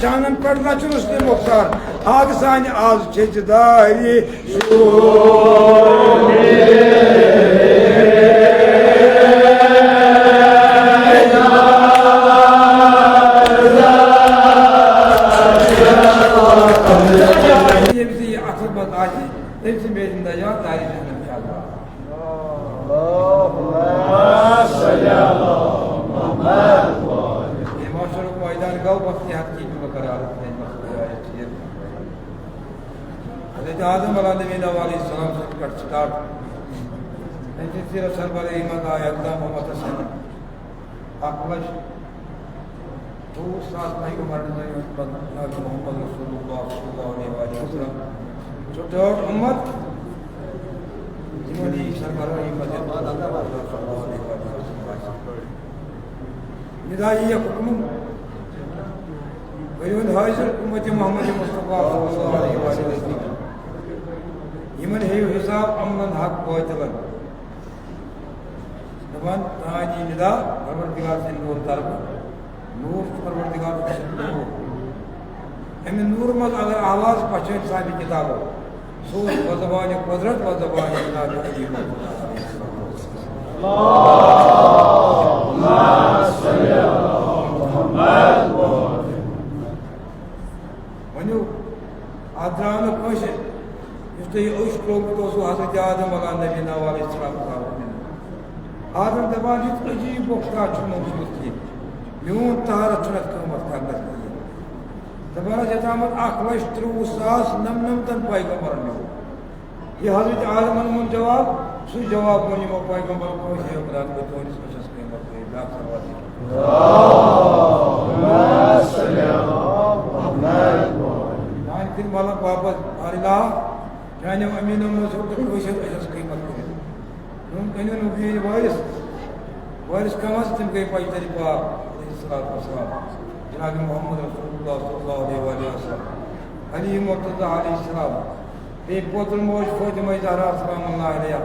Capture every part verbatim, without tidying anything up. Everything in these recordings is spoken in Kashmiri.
شانن پٮ۪ٹھ رچھُن اس نے مۄخصر، اکھ زانہِ از چھِ دارِ۔ ییٚمِس یہِ اَتھس منٛز آسہِ، تٔمۍ سٕنٛدِ میلہِ نجات دارِ جہنم، انشاءاللہ۔ اللہم صل علی محمد۔ یہ محشرُک مٲدان گوٚو، بس یہِ حقیٖقی مقرر۔ حضرت آدم علیہ نبینا علیہ السلام سے کٹ سٹارٹ۔ تٔمۍ سٕنٛز سیرت سربر ایمت آیت دام محمد حسن۔ اکھ لچھ ژوٚوُہ ساس پیغمبرن ہٕنٛدۍ امت جناب محمد رسول اللہ صلی اللہ علیہ وآلہ وسلم۔ سُہ ٹٲٹھ امت، یِمن یی سربراہی امت صلی اللہ علیہ وآلہ وسلم۔ ندا یی حکم، کٔرِو حٲضِر امت محمد مصطفیٰ صلی اللہ علیہ وآلہ وسلم۔ یِمن ہیٚیِو حساب عملن حق باطلن۔ دپان، تانۍ یی ندا پروردگار سٕنٛدِ نور طرفہٕ۔ نور چھُ پروردگار سُنٛد نور۔ اَمہِ نورٕ منٛز اگر آواز پَژھِ صاحبِ کِتابو، سُہ اوس بزبانِ قدرت، بزبانِ جناب علی محمد۔ ؤنِو، اَتھ درٛاو نہٕ کٲنٛسہِ، یُس تۄہہِ یہِ أچھ ترٛوومُت اوسوٕ حضرت آدم علیٰ نبینا علیہ السلام ترٛاوُن۔ آدم دَپان، یُتھ عجیٖب مۄخصر چھُنہٕ وُچھمُت کینٛہہ۔ میون طہارت چھُنہٕ اَتھ قۭمَتھ کرنَس کِہیٖنۍ۔ دَپان ٲسۍ، یَتھ آمُت اَکھ لَچھ ترٛۆوُہ ساس نَمنَمتَن پیغمبرَن میون۔ یہِ حضرت آدمَن ووٚن جواب، سُے جواب ووٚن یِمو پیغمبرو، کٲنٛسہِ ہیوٚک نہٕ اَتھ، بہٕ تُہٕنٛدِس أچھَس قۭمَتھ کٔرِتھ، بیٛاکھ صلوات۔ اللہم صل علی محمد۔ میٛانہِ کِنۍ مَلَکھ واپس، آر الہ، چانیو أمیٖنو منٛز ہیوٚک نہٕ کٲنٛسہِ ہیوٚک أچھَس قۭمَتھ کٔرِتھ۔ نوٚن أنِو نہٕ میٛٲنۍ وٲرِث، وٲرِث کم آسہِ، تِم گٔے پَجہِ دَرِ پاک علیہ الصلوۃ والسلام، جناب محمد رسول اللہ صلی اللہ علیہ وآلہ وسلم، علی مرتضیٰ علیہ السلام، بیٚیہِ پوتُر موج فاطمہ زہرا سلام اللہ علیہا،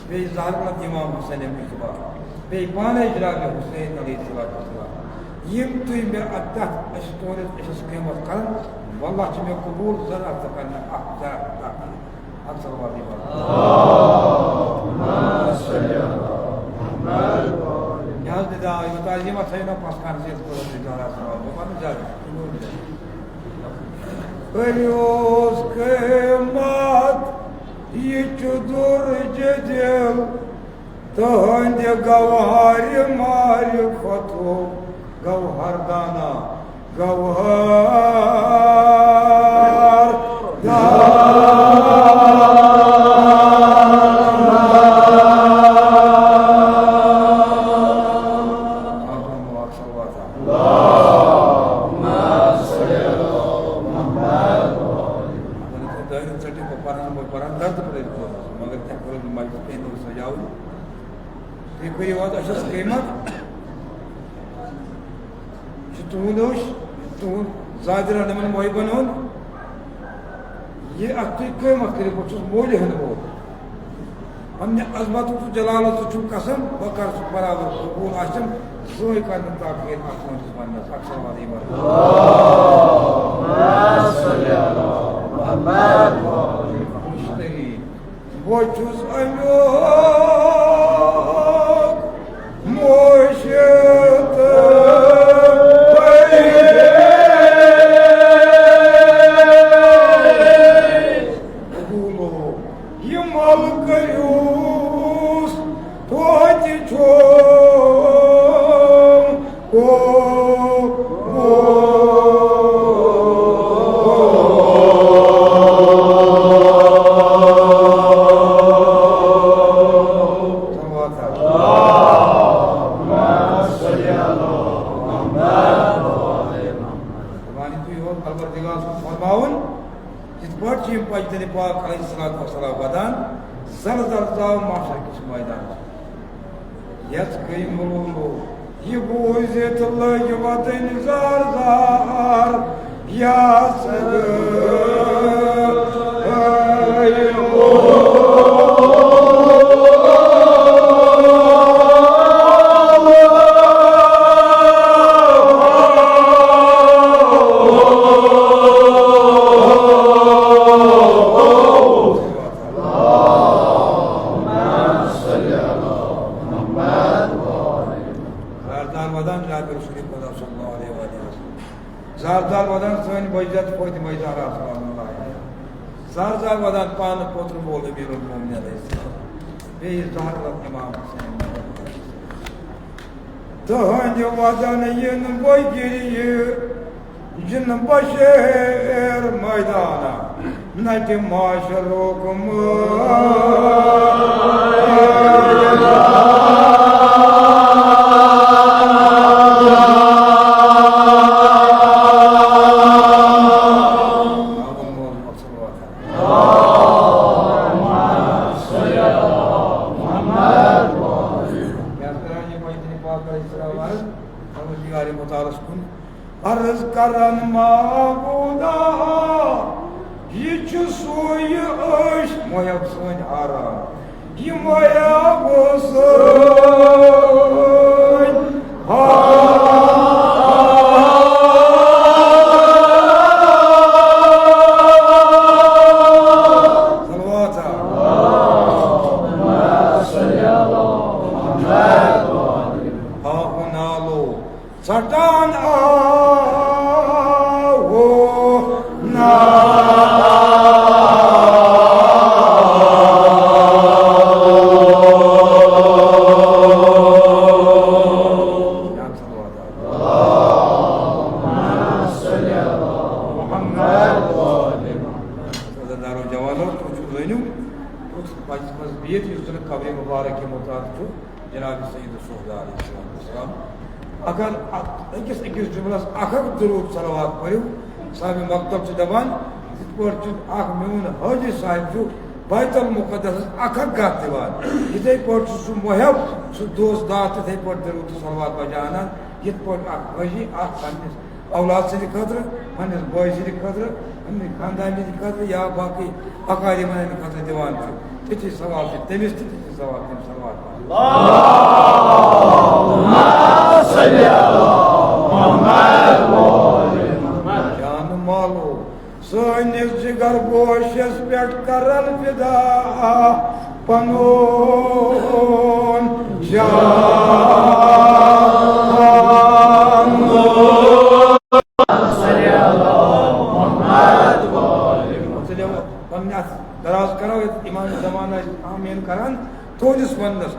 بیٚیہِ زہرا امام حسین مجتبیٰ، بیٚیہِ پانے جناب حسین علیہ الصلوۃ والسلام۔ یِم تُہۍ مےٚ اَتھ تَتھ أچھَس تُہٕنٛدِس أچھَس قۭمَتھ کَرَن، واللہ چھِ مےٚ قبوٗل، ذرا تہِ کَرِ نہٕ اَکھ ذرا تہِ تَتھ۔ اَکھ صلوات یِوان۔ یہِ حظ نِدا، یہِ تعظیٖم اَتھ تھٲیِو نا پَس کَرنَس یَتھ کوٗتاہ چھُ زیادٕ آسان، بہٕ پَرٕ زیادٕ۔ کٔرِوس قۭمَتھ یہِ چھُ درج دِل، تُہٕنٛدِ گوہرِ معرفتُک گوہر دانا، گوہر دانا۔ اللہم صل علی محمد۔ دٲیرٕ ژٔٹِتھ بہٕ پَران، بہٕ پَران درد پٲٹھۍ بوزان، مگر کینٛہہ کوٚرُکھ نہٕ مجلس کینٛہہ، نہٕ سجاوٕنۍ۔ تُہۍ کٔرِو اَتھ أچھَس قۭمَتھ۔ یہِ چھُ تُہُنٛد أچھ، تُہُنٛد زاجرَن یِمَن محبن ہُنٛد۔ یہِ اَتھ تُہۍ قۭمَتھ کٔرِو، بہٕ چھُس مولہِ ہُنٛد مول۔ پننہِ عظمتُک تہٕ جلالتُک چھُم قسم، بہٕ کَرٕ سُہ برابر قبوٗل، آسٮ۪م زٕہٕنۍ کَرِ نہٕ تاخیر اَتھ تُہٕنٛدِس وَننَس۔ اَکھ صلوات یِمَن۔ بہٕ چھُس اَمیُک مُرشِد۔ قبوٗلو یہِ مَل کٔرِوس توتہِ چھُم۔ پروردگار سُنٛد فرماوُن، یِتھ پٲٹھۍ چھِ یِم پنجتن پاک علیہ الصلوۃ والسلام وَدان، زَلہٕ زَلہٕ ژاو محشر کِس مٲدانَس۔ یَتھ گٔے ملوٗل۔ یہِ بوٗزِتھ لٔگۍ وَدٕنۍ زار زار۔ یَس گٔے ملوٗل۔ ودان جناب رسول خدا صلی اللہ علیہ وآلہ وسلم۔ زار زار ودان سٲنۍ بجت فاطمہ زہرا سلام اللہ علیہا۔ زار زار ودان پانہٕ پوتُر مول امیر المومنین علیہ السلام۔ بیٚیہِ زہرا امام حسین۔ تہنٛدِ ودن یِن بٔگِرِ یہِ جِن بشیر میدانہ، نتہِ معاشرُک مٲدانہ۔ یتھ کران یہِ مجدِ پاک علیہ السلام عرض پروردگار متعالس کُن، عرض کرن معبودا، یہِ چھُ سُے أسۍ محب سٲنۍ حاران، یہِ محب سٲنۍ حاران۔ صلوات۔ آہو نالو ژٹان آہو نالو۔ عزتدارو جوانو، تُہۍ چھِو زٲنِو، یُتھ مجلس منٛز بِہِتھ، یُس زن قبرِ مبارک مُتعلق چھُ، جناب سید الشہداء علیہ الصلوۃ والسلام۔ اگر اتھ أکِس أکِس جملس اکھ اکھ درود صلوات پٔرِو، صاحب مکتب چھُ دپان، یِتھ پٲٹھۍ چھُ اکھ میون حٲجی صاحب چھُ بیت المقدسس اکھ اکھ گتھ دِوان، یِتھے پٲٹھۍ چھُ سُہ محب، سُہ دوست دار تِتھے پٲٹھۍ درود تہٕ صلوات بجا انان، یِتھ پٲٹھۍ اکھ حٲجی اکھ پننِس اولاد سٕنٛدِ خٲطرٕ، پننِس بٲے سٕنٛدِ خٲطرٕ، پننہِ خاندارنہِ ہٕنٛدِ خٲطرٕ یا باقٕے اقاربن ہٕنٛدِ خٲطرٕ دِوان چھُ، تِتھُے ثواب چھُ تٔمِس تہِ، تِتھُے ثواب تٔمِس۔ صلوات پَرُن۔ اللهم صل علی محمد و آل محمد۔ جان مالو سٲنِس جگر گوشس پٮ۪ٹھ کرن فدا پنُن جان۔ پننہِ اَتھ دراز کرو، ییٚتہِ امام زمانہ آسہِ آمین کران تُہنٛدِس وننس۔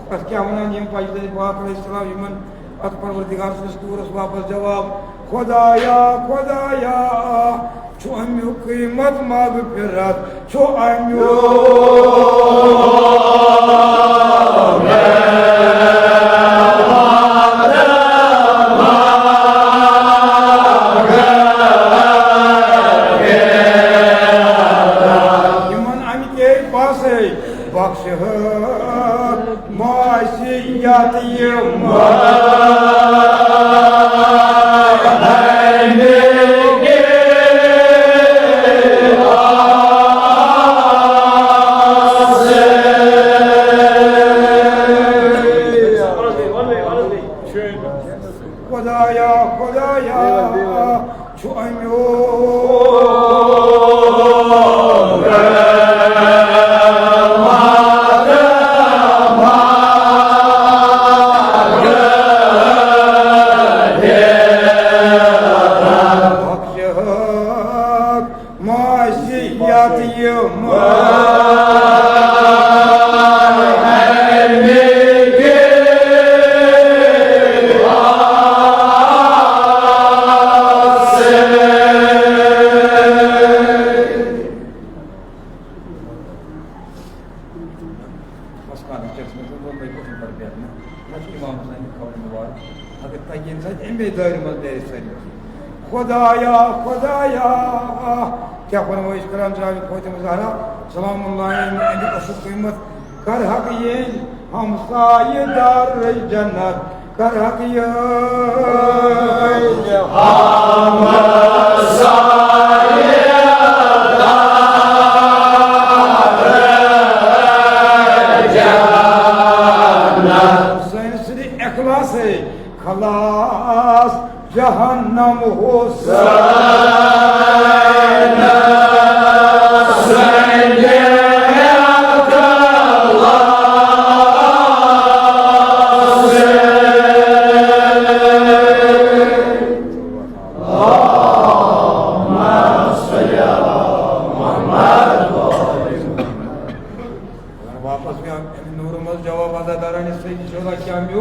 پتہٕ کیٛاہ ونان یِم پاکستانی پاک علیہ السلام، یِمن پتہٕ پروردگار سٕنٛدِس کوٗرس واپس جواب، خدایا، خدایا، چھُ امیُک قۭمت مغفرت، چھُ امیُک۔ یِمن امہِ کے پاسے بخشہٕ معصیت یِم۔ خدایا، خدایا، چھُ امیُک۔ بخشہٕ معصیت یِم۔ بس پانس چیکس منٛز ووٚن مےٚ کُس نمبر بیٹھ نہ، نہ چھُ امام حسین قبر مبارک۔ اگر تۄہہِ ییٚمہِ ساتہٕ اَمے دٲیرٕ منٛز نیرِ سٲری۔ خدایا، خدایا، کیٛاہ فرمٲیش کران جناب فاطمہ زہرا سلام اللہ علیہا، اَمیُک اَصٕل قۭمت کر حق یِن ہمسایہِ دار جنت۔ کر حق یہِ۔ سٲنۍ سٕنٛدِ اخلاصے خلاص جہنم حسین۔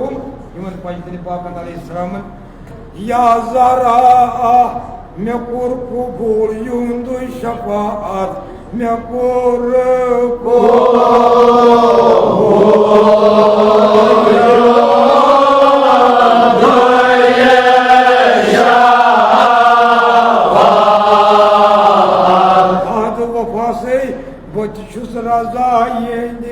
یِمن پنجتن پاکن علیہ السلامن، یا زہرا، مےٚ کوٚر قبول یِہُنٛدُے شفاعت، مےٚ کوٚر قبول۔ اَتھ وفاسٕے بہٕ تہِ چھُس رضا یِہِنٛدِ۔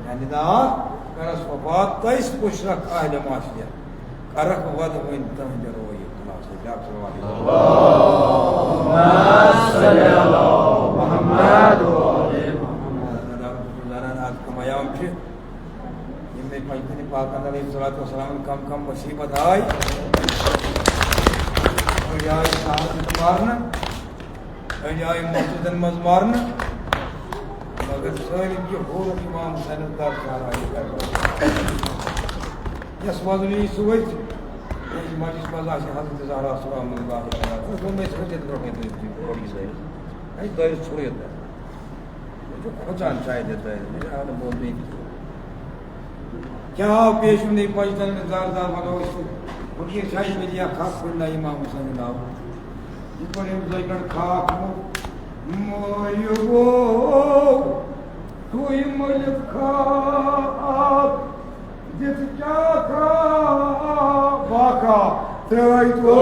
یعنی دا، کرس وفات تیس پشرک اہل معاشیت۔ کرکھ وَد وۄنۍ تٕہٕنٛدِ رویہِ۔ خلاصے، بیٛاکھ صلوات۔ اللہم صل علی محمد و آل محمد۔ زنان آز کم ایام چھِ، یِم مےٚ پنجتن پاکن علیہ الصلوۃ والسلام کم کم مصیبت آے۔ أڑۍ آے شہرن منٛز مارنہٕ، أڑۍ آے مسجدن منٛز مارنہٕ، مگر سٲلِم چھِ حورُک امام حسینس درشان آیہِ کرنہٕ۔ یس وزن یی سۭتۍ، ییٚلہِ مجلس منٛز آسہِ حضرت زہرا سلام اللہ علیہا، تہٕ ووٚن مےٚ أسۍ ؤتھِتھ برونٛٹھٕے تُہۍ تہِ گۄڈٕ یہِ دٲرِتھ۔ اَسہِ دٲرِتھ ژھٕنو یہِ دٲرِتھ۔ یہِ چھُ کھۄژان شاید یہِ دٲرِتھ، یہِ آو نہٕ بوزنٕے تہِ۔ کیٛاہ آو پیش وُنہِ پنجتن زار زار ونو أسۍ تہٕ فقیٖر شاہی میٖڈیا کھس کُنہِ نہ امام حسین ناو۔ یِتھ پٲٹھۍ أمۍ زٲے پٮ۪ٹھ خاک موٚو، مویہِ گوٚو تُہۍ مٔلِک خاک دِتھ کیٛاہ خاک باقا ترٛٲوۍ تو۔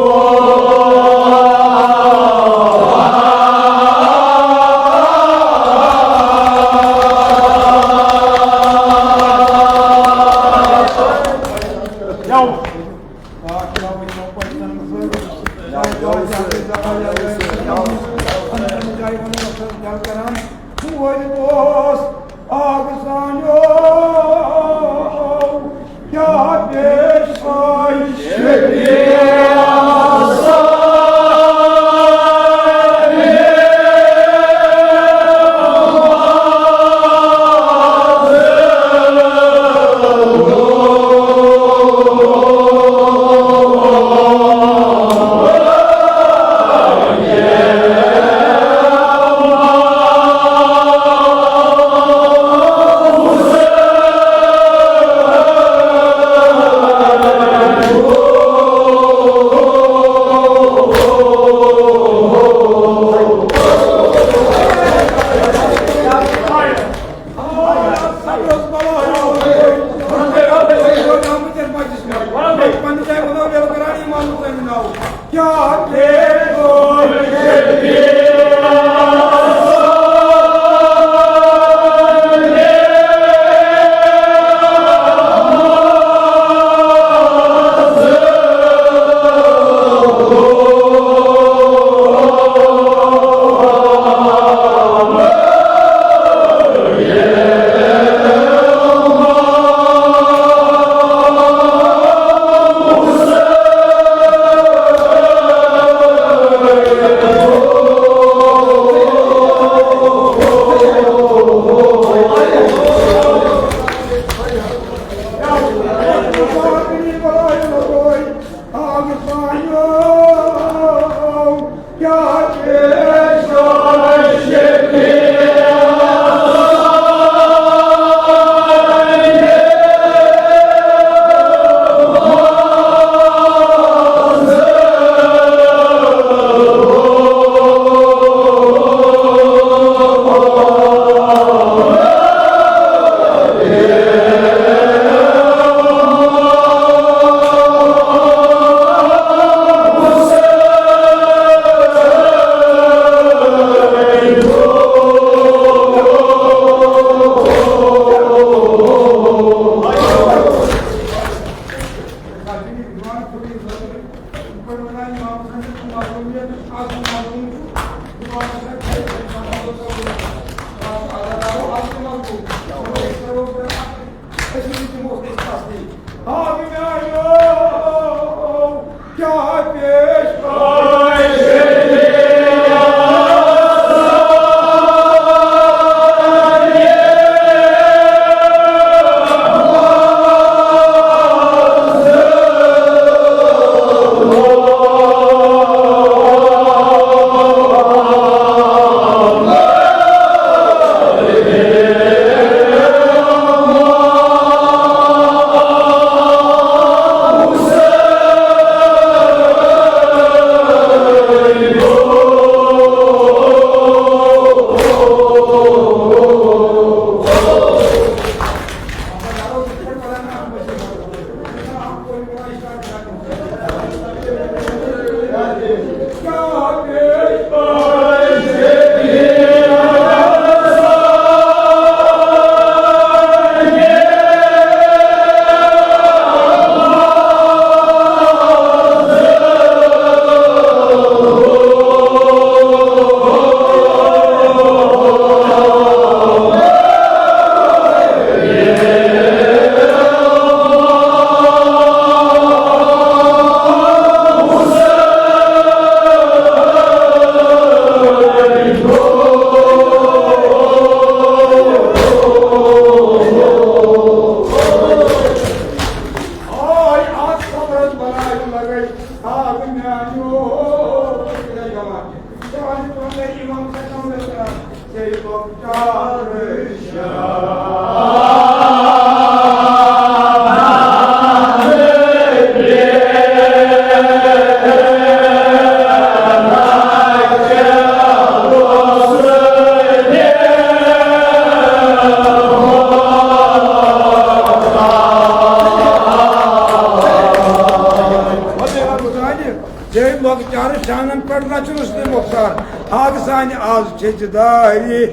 پٮ۪ٹھ نہ چھُنہٕ سُہ مۄخصر، اکھ زانہِ از چھِ جدٲیی۔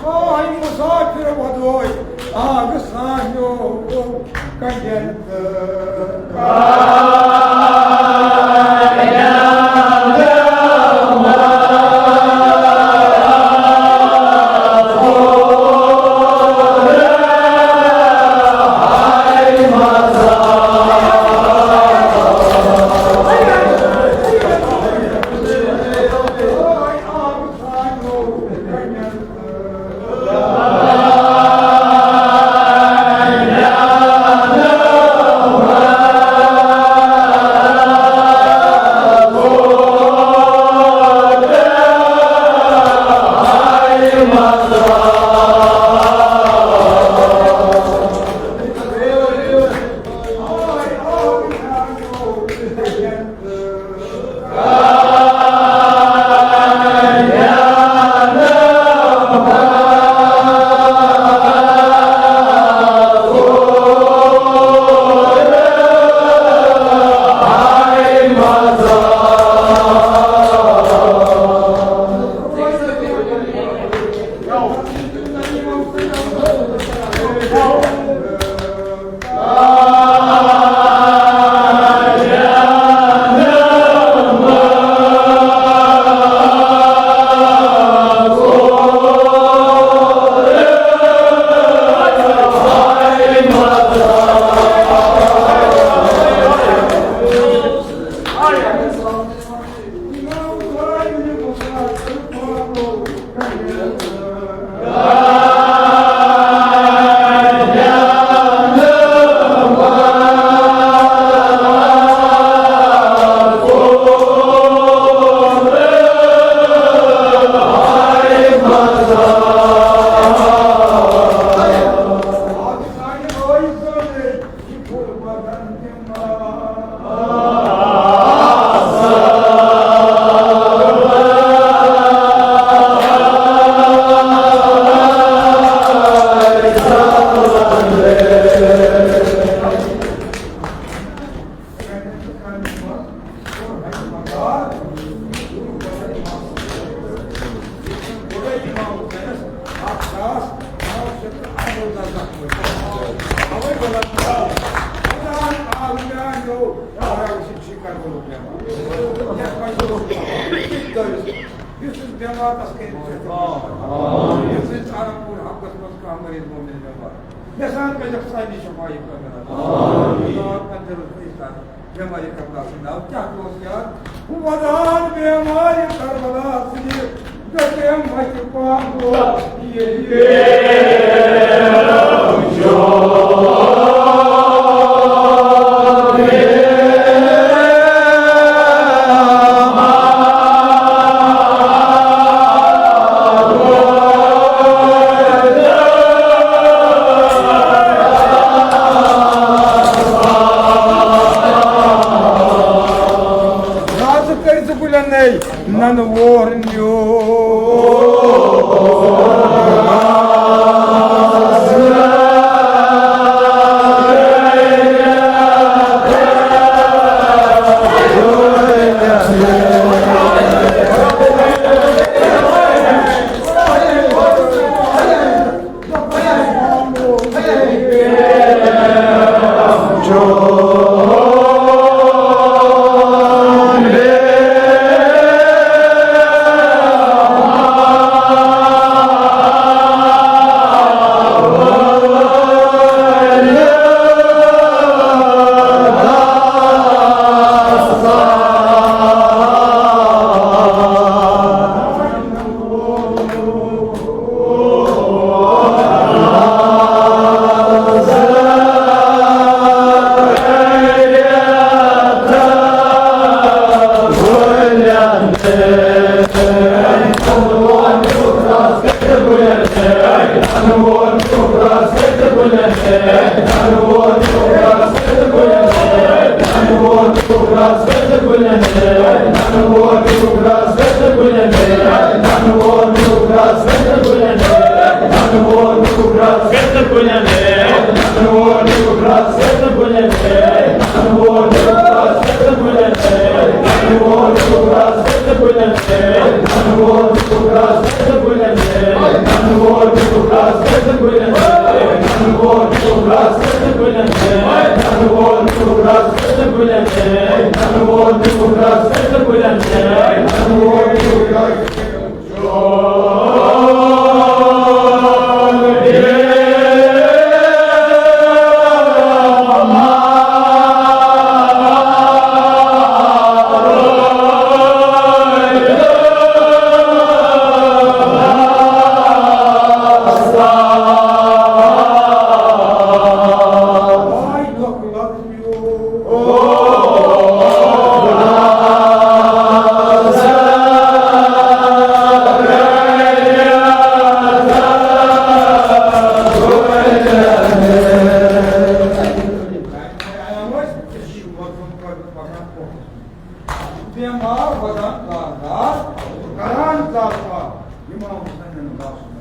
آے مسافر ودوے آگ سانیو کنڈین تہٕ یُس یُس بٮ۪مار تَس کٔرِتھ چھُ۔ یُس أسۍ آرام پوٗر حقس منٛز کانٛہہ مریض مومن بٮ۪مار۔ یَژھان گژھٮ۪کھ سارنٕے شفا یہِ کٲمِل۔ آمین۔ اللہ اندر اس بیماری کرنا سناو کیا دوست یار۔ ودان بیماری کربلا سنی۔ گژھِ مَتہِ پاکو۔ رازٕ کٔرۍ زٕ گُلٮ۪ن نَے نَنہٕ وور نیوٗ۔ بیمار وَدان دار دار، کران زار زار، امام حسین باسُن۔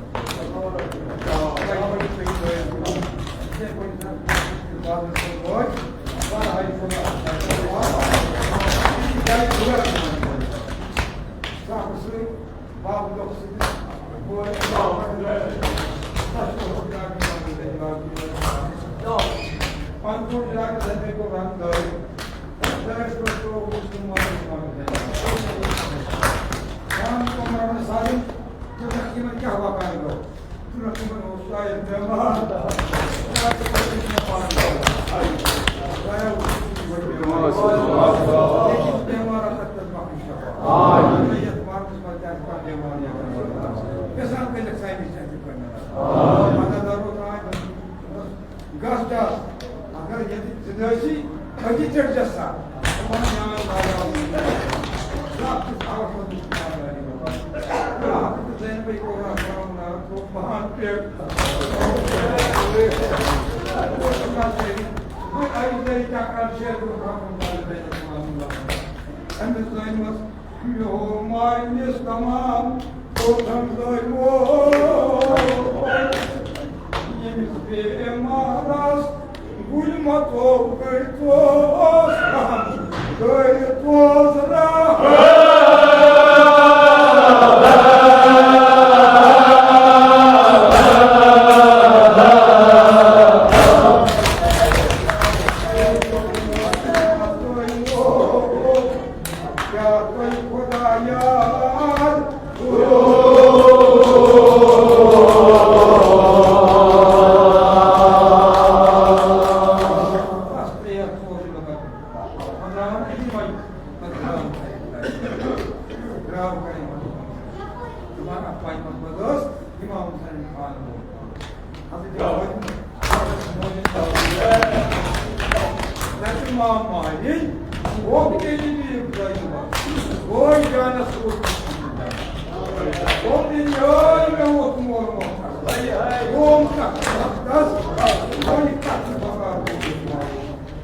گژھ جا، اگر ییٚتہِ زِندٕ ٲسی، أتی ژٔٹۍ زٮ۪س سا۔ دَپان، میٛانہِ لاگان زانٛہہ تہِ تھاوَکھ نہٕ بہٕ کِتاب داری منٛز۔ حضرت زینبٕے کوٚر اَتھ پَنُن ناو، گوٚو پَہَن پٮ۪ٹھ۔ وۄنۍ آیہِ زَرِ چکرَن شیخ الحق رحمتہ اللہ علیہ۔ أمِس زٲنۍ مَس یومئذ تمام کوٹھن لٲگۍ وول۔ ییٚمِس بیمارس گُلۍ مَژو کٔرۍتوس رحم، کٔرۍتوس رحم۔ کیٛاہ تُہۍ خۄدا یاد؟ حضرت امام مالک، وہ تیری بھی ابراہیم، وہ جانا سوچ۔ وہ تیری آئی میں وہ تم اور وہ۔ وہ ان کا دس، وہ ان کا بتا۔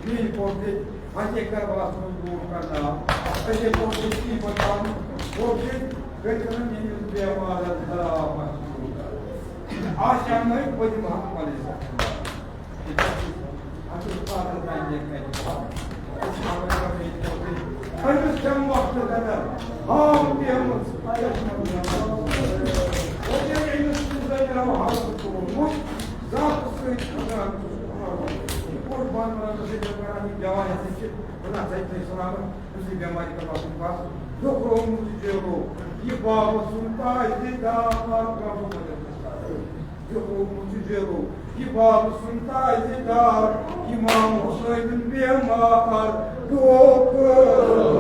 یہ پوتے، ہر ایک کا باس مجبور کرنا۔ ایسے پوتے کی بتاؤں، وہ کہ گرجن میں بیمار ہے، خراب ہے۔ آسیا میں کوئی محمد علیہ السلام۔ أمِس کَمہِ وقتہٕ گَرَن ہاو پیمٕژ۔ وۄنۍ ییٚلہِ أمِس زٔمیٖن ہاو کوٚرمُت، ذاتَس سۭتۍ خۄدایَن کوٚر۔ یہِ کوٚر بَنٛد وَنان، ژٕ چھَکھ کران یہِ جوان، یہِ چھِ وَنان، ژےٚ تہِ سلامت، أمۍ سٕنٛدِ بٮ۪مارِ کَرٕ بہٕ اَصٕل پَہَن۔ دُکھ روومُت یہِ جیرو، یہِ بابہٕ سُنٛد تاج دِ داماد، رَبُ مَدَد۔ یہِ ہووُن چھُ جیرو، یہِ بابہٕ سُنٛد تاج دار، اِمام حُسینُن بیمار ٹوکہٕ۔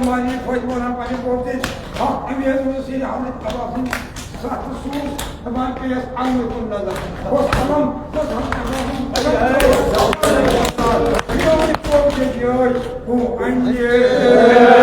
معنی فٲیدٕ وَنان پننہِ بوبتِس، اکھ اُمید روٗز سیرِ حضرت عباس سٕنٛدِ سخت سوٗز، دَپان پیٚیَس اَلمہٕ کُن نظر۔ اوس قلم، اوس ہم قلم۔